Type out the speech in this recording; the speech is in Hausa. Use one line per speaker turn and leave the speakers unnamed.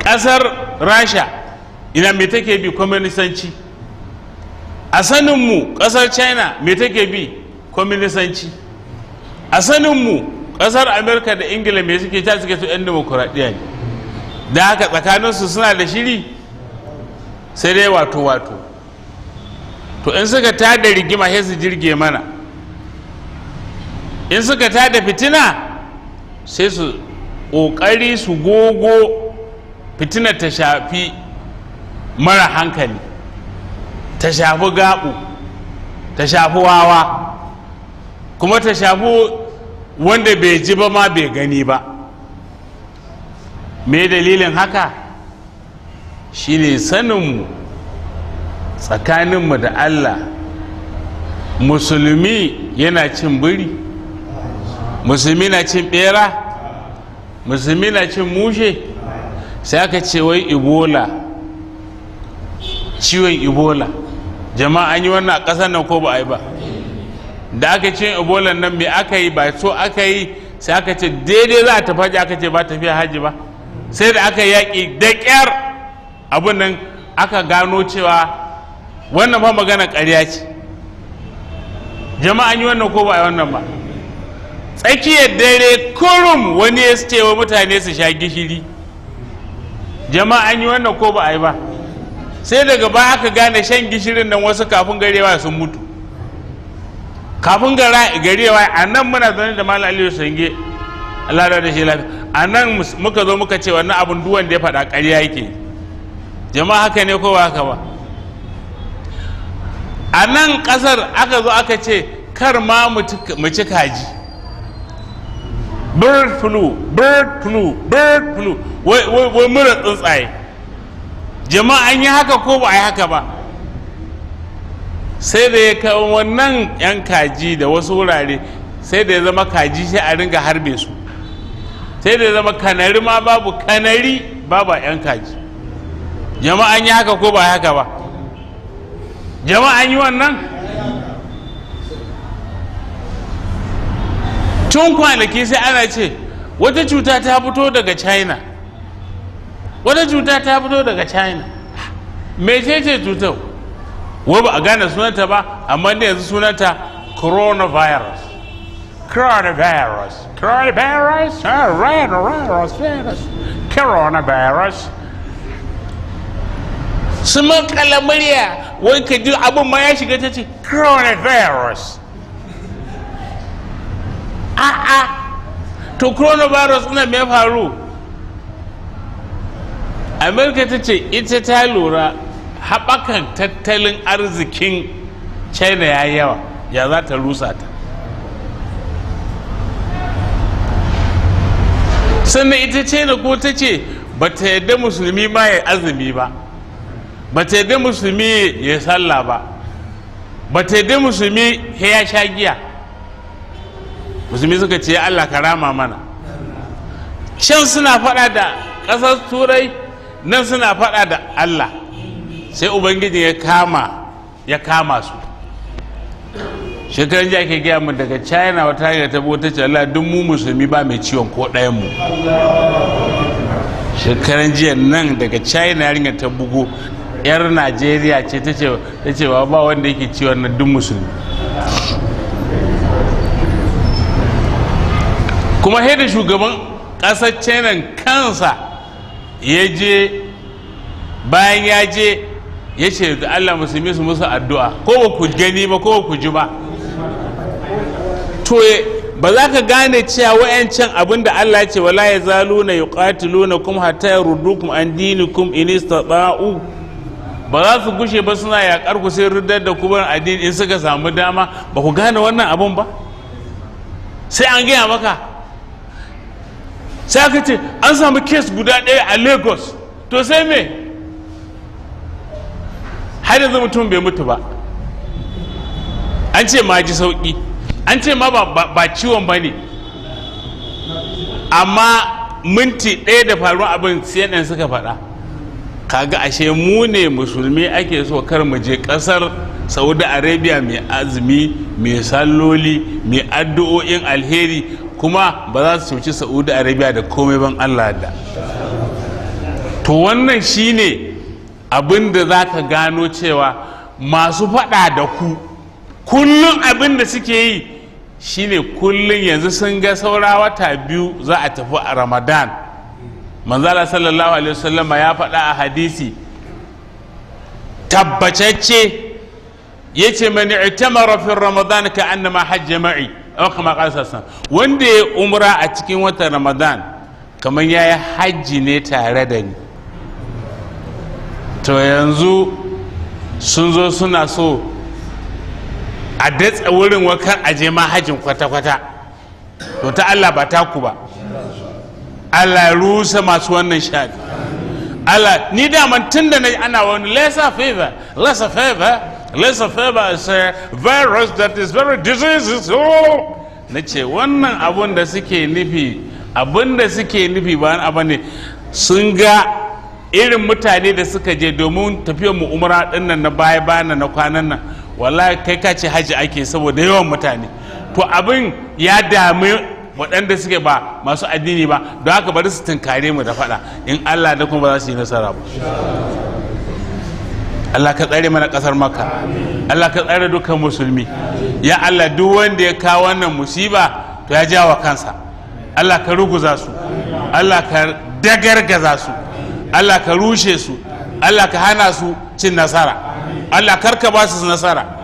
Ƙasar Rasha ina me take bi? Kwaminisanci. A saninmu, ƙasar China me take bi? Kwaminisanci. A saninmu, ƙasar Amerika da Ingila me suke ta? Suke su 'yan demokuraɗiyya ne. Da haka tsakaninsu suna da shiri, sai dai wato to in suka tada rigima sai su jirge mana. In suka tada fitina, sai su ƙoƙari su gogo fitina ta shafi mara hankali, ta shafi gaɓu, ta shafi wawa, kuma ta shafi wanda bai ji ba ma bai gani ba. Me dalilin haka? Shine saninmu tsakaninmu da Allah, musulmi yana cin biri? Musulmi na cin bera? Musulmi na cin mushe? Sai aka ce wai Ebola, ciwon Ebola. Jama'a, an yi wannan a ƙasar nan ko ba a yi ba? Da aka ce Ebola nan, me aka yi? Ba so aka yi, sai aka ce daidai za a tafi haji, aka ce ba tafiya haji ba. Sai da aka yaƙi da ƙyar abin nan, aka gano cewa wannan fa magana ƙarya ce. Jama'a, an yi wannan ko ba a yi wannan ba? Tsakiyar dare kurum wani ya ce wa mutane su sha gishiri. Jama'a, an yi wannan ko ba a yi ba? Sai daga baya aka gane shan gishirin nan, wasu kafin gari ya waye sun mutu. Kafin gari ya waye, a nan muna zaune da Malam Aliyu Sange, Allah da shi lafiya, a nan muka zo muka ce wannan abin duk wanda ya faɗa ƙarya yake. Jama'a, haka ne ko ba haka ba? A nan ƙasar aka zo aka ce kar ma mu ci kaji. Bird flu, bird flu, bird flu, wai mura tsuntsaye. Jama'a, an yi haka ko ba a yi haka ba? Sai da ya kawo wannan 'yan kaji da wasu wurare, sai da ya zama kaji sai a ringa harbe su, sai da ya zama kanari ma babu, kanari babu a 'yan kaji. Jama'a, an yi haka ko ba a yi haka ba? Jama'a, an yi wannan? Tun kwanaki sai ana ce wata cuta ta fito daga China, wata cuta ta fito daga China. Mecece cutar? Wai ba a gane sunanta ba, amma ne yanzu sunanta coronavirus, coronavirus, coronavirus, coronavirus, virus, coronavirus. Su makala murya, wai ka ji abin ma ya shiga, ta ce coronavirus. A'a, to coronavirus na me faru? Amerika ta ce ita ta lura haɓakan tattalin arzikin China ya yawa, ya za ta rusa ta. Sannan ita China ko ta ce ba ta yadda musulmi ma ya azumi ba, ba ta yadda musulmi ya sallah ba, ba ta yadda musulmi ya sha giya. Musulmi suka ce, "Allah ka rama mana." Can suna faɗa da ƙasar Turai, nan suna faɗa da Allah. Sai Ubangiji ya kama su. Shekaran jiya ake gaya mu daga China, wata hanyar ta ta ce, "Allah, duk mu musulmi ba mai ciwon ko ɗayan mu." Shekaran jiya nan daga China yarinya ta bugo, yar Najeriya ce, ta ce ba wanda yake ciwon na, duk musulmi. Kuma da shugaban ƙasar China kansa ya je, bayan ya je ya ce da Allah musulmi su musu addu'a. Ko ba ku gani ba, ko ba ku ji ba? To ba za ka gane cewa wa'yancan abin da Allah ya ce, "Wala yazaluna yuqatilunakum hatta yaruddukum an dinikum in istata'u", ba za su gushe ba suna yakar ku sai riddar da ku addini in suka samu dama. Ba ku gane wannan abun ba, sai an gaya maka. Sai aka ce an samu case guda ɗaya a Lagos. To sai me? Har yanzu mutum bai mutu ba, an ce ma ji sauƙi, an ce ma ba ciwon ba ne. Amma minti ɗaya da faruwar abin, CNN suka faɗa. Kaga ashe mu ne musulmi ake so kar mu je ƙasar Saudi Arabia mai azumi, mai salloli, mai addu'o'in alheri, kuma ba za su cuci Saudi Arabia da komai ban Allah da. To wannan shine abin da za ka gano cewa masu faɗa da ku kullum abin da suke yi shine kullum yanzu sun ga saura wata 2 za a tafi a Ramadan. Manzala sallallahu alaihi wasallama ya faɗa a hadisi tabbacacce, ya ce: "Man i'tamara fi Ramadan ka annama hajja ma'i", aw kama qala sallallahu. Wanda ya umra a cikin watan Ramadan kamar ya yi hajji ne tare da ni. To yanzu sun zo suna so a datsa wurin wakar aje ma hajjin kwata-kwata. To ta Allah ba taku ba. Allah ya rusa masu wannan shari. Allah ni daman tun da na ana wani Lassa fever, Lassa fever, Lassa fever is a virus that is very diseases. Oh! Na ce wannan abun da suke nufi, abun da suke nufi ba wani abu ne, sun ga irin mutane da suka je domin tafiyar mu umra dinnan na baya bayan na kwanan nan, wallahi kai ka ce haji ake saboda yawan mutane. To abin ya dami waɗanda suke ba masu addini ba, don haka bari su tunkare mu da faɗa. In Allah da kuma ba za su yi nasara ba. Allah ka tsare mana ƙasar Maka, Allah ka tsare dukkan musulmi. Ya Allah, duk wanda ya kawo wannan musiba to ya jawa kansa. Allah ka ruguza su, Allah ka dagargaza su, Allah ka rushe su, Allah ka hana su cin nasara, Allah karka ba su nasara.